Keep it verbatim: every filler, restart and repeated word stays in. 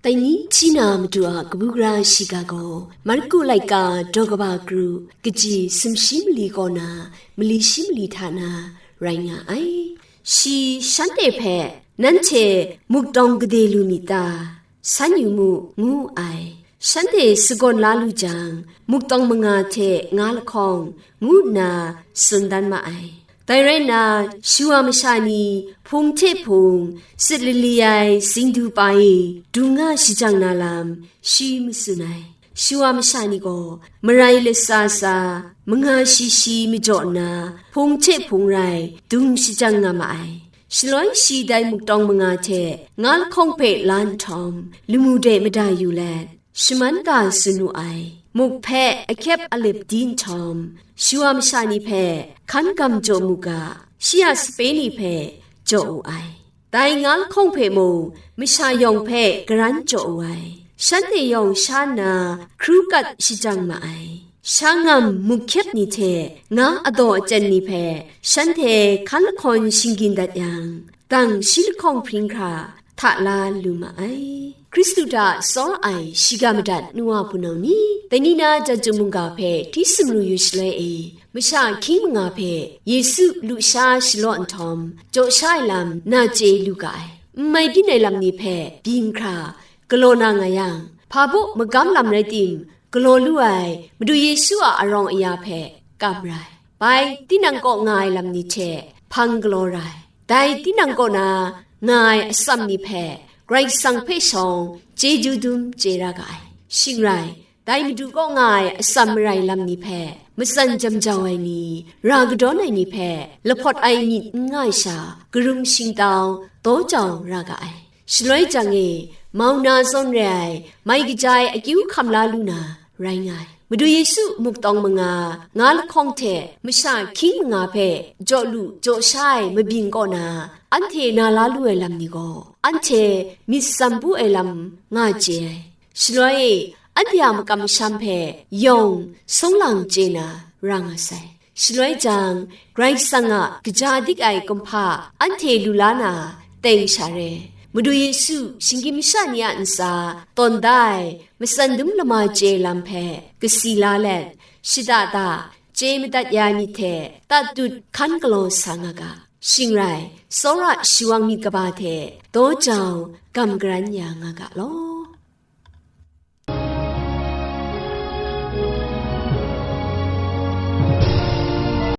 Aini hti na Madu a kabu gara shiga gaw, Marku laika daw kaba kru, kaji sumshi mali kaw na, mali shi mali hta na rai nga ai. Shi shanhte hpe, "Nanhte muktawng gade lu myit ta? San yu mu," ngu ai. Shanhte sagawn la lu jang, muktawng manga hte nga lahkawng ngu nna tsun dan ma ai. Dai rai nna, shawa masha ni hpung hte hpung sit lali ai singdu pa e dung nga shajang na lam shi matsun ai. Shawa masha ni gaw marai latsa tsa, manga shi shi majaw nna, hpung hte hpung rai dung shajang nga ma ai. Shaloi shi dai muktawng manga hte nga lahkawng hpe la nhtawm, lamu de mada yu let, shaman ga tsun wu ai. Muk hpe ahkyep alip di nhtawm, shawa masha ni hpe hkan gam jaw mu ga, shi a sape ni hpe jaw wu ai. Dai nga lahkawng hpe mung masha yawng hpe garan jaw wu ai. Shanhte yawng sha nna hkru kat shajang ma ai. Sha ngam muk hkyep ni hte nga adaw achyen ni hpe shanhte hkan lahkawn shinggyin dat yang, dang shi lahkawng hpring hkra hta la lu ma ai. Hkristu hta tsawra ai shiga madat nu wa hpunau ni, dai ni na Chyeju mungga hpe hti sumru yu shaloi e, masha hkying manga hpe Yesu lusha shalaw nhtawm, jaw sha ai lam na chye lu ga ai. N mai byin ai lam ni hpe byin hkra galaw na nga yang, hpa baw magam lam rai tim, galaw lu ai Madu Yesu a arawng aya hpe kam ra ai. Bai tinang kaw nga ai lam ni hte hpang galaw ra ai. Dai tinang kaw na nga ai atsam ni hpe Karai Kasang hpe shawng chyeju dum chye ra ga ai. Shing rai, dai Madu kaw nga ai atsam marai lam ni hpe, matsan jam jau ai ni, ra kadawn ai ni hpe lahpawt ai myit n nga ai sha, karum shingtau daw jau ra ga ai. Shaloi jang e, mau na zawn re ai, mai kaja ai akyu hkam la lu na rai nga ai. Madu Yesu muktawng manga, nga lahkawng hte masha hkying manga hpe jaw lu jaw sha ai mabyin kaw na, anhte na la lu ai lam ni gaw, anhte myit tsam bu ai lam nga chye ai. Shaloi e, anhte a makam masham hpe yawng sung lang chye na ra nga sai. Shaloi jang, Karai Kasang a kaja dik ai kumhpa anhte lu la na teng sha re, Madu Yesu shinggyim masha ni a ntsa tawn da ai matsan dum lama chye lam hpe kasi la let, shada da chye madat ya ai myit hte tatut hkan galaw sa nga ga. Shing rai, tsawra shawang myit kaba hte daw jau gam garan ya nga ga law.